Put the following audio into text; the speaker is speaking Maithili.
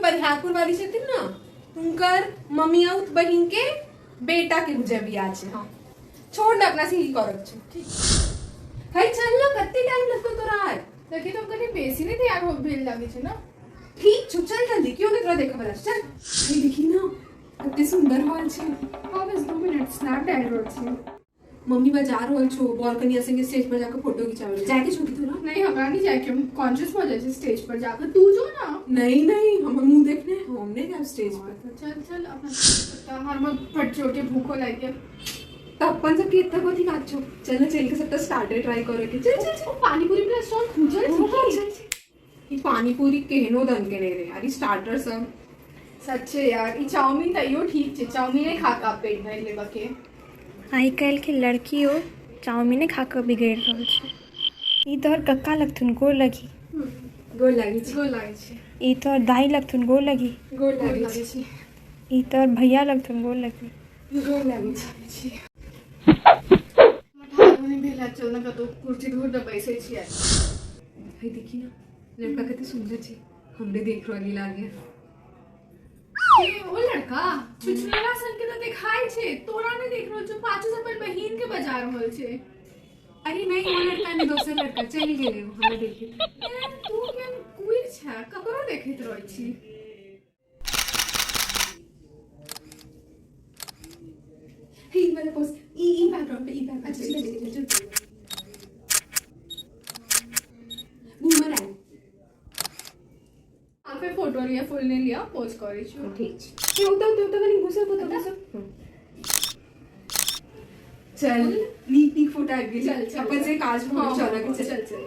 बरिहारपुर वाली छथिन ना, हुनकर ममियौत बहिन के बेटा के बुझे बियाह छै। हाँ छोड़ ना, अपना से ही करक छै। ठीक है, चल ना, कते टाइम लगतो तोरा आय? देखी तो कनी बेसी नहीं तैयार हो भेल लागे छै ना। ठीक छौ, चल जल्दी, क्यों नहीं तोरा देखे वाला, चल। हे देखी ना कते सुंदर हॉल छै। हाँ बस 2 मिनट स्नैप डाल रहल छी। मम्मी बाजार रहल छौ, बालकनी संगे स्टेज पर जाकर फोटो खिंचावे जाए के छौ तोरा? नहीं हमरा नहीं जाए के, हम कॉन्शियस हो जाए छै स्टेज पर जाकर। तू जो ना। नहीं नहीं, हमर मुंह देखने, हम नहीं जाए स्टेज पर। चल चल अपना हमर फट के भूखो लाग गेल। त अपन सब के इतना कथी काज छौ, चल चल के सबटा स्टार्टर ट्राई करे के। चल चल चल। पानीपुरी वाला स्टॉल खुजल छै। चल चल, ई पानीपुरी केहनो दन के नहीं रे यार, ई स्टार्टर सब सच्चे यार। ई चाउमीन तैयो ठीक छै, चाउमीने खा के पेट भरि लेबा के। आइ काल्हि के लड़की हो चाउमीने खा के बिगड़ि रहल छै। ई तोहर कक्का लगथुन, गोर लगी। गोर लागी छै। गोर लागी छै। ई तोहर दाई लगथुन, गोर लगी। गोर लागी छै। ई तोहर भैया लगथुन, गोर लगी। गोर लागी छै। भेला चल ना कतौ कुर्सी ढूंढ बैसै छियै। हे देखी ना लड़का कते सुंदर छै, हमरे देख रहल लागे। ओ लड़का छुछुनरा सन के तो देखाय छै, तोरा नहीं देख रहल छौ, पाछू से अपन बहिन के बजा रहल छै। अरे नहीं वो लड़का नहीं, दोसर लड़का चलि गेलै, हमरा देखे। तू केहन कुइर छै, ककरो देखैत रहै छी। हे ई वाला पोज, ई ई बैकग्राउंड पे, ई बैकग्राउंड। अच्छा चल चल चल, बूमरैंग। पे फोटो लिया, फुल नहीं लिया, पोज करै छी। ठीक छै, उतर उतर उतर, कनी घुसब उतर घुसब। चल नीक नीक फोटो आबि गेल। चल चल, अपन से काज भऽ चल। चल चल चल।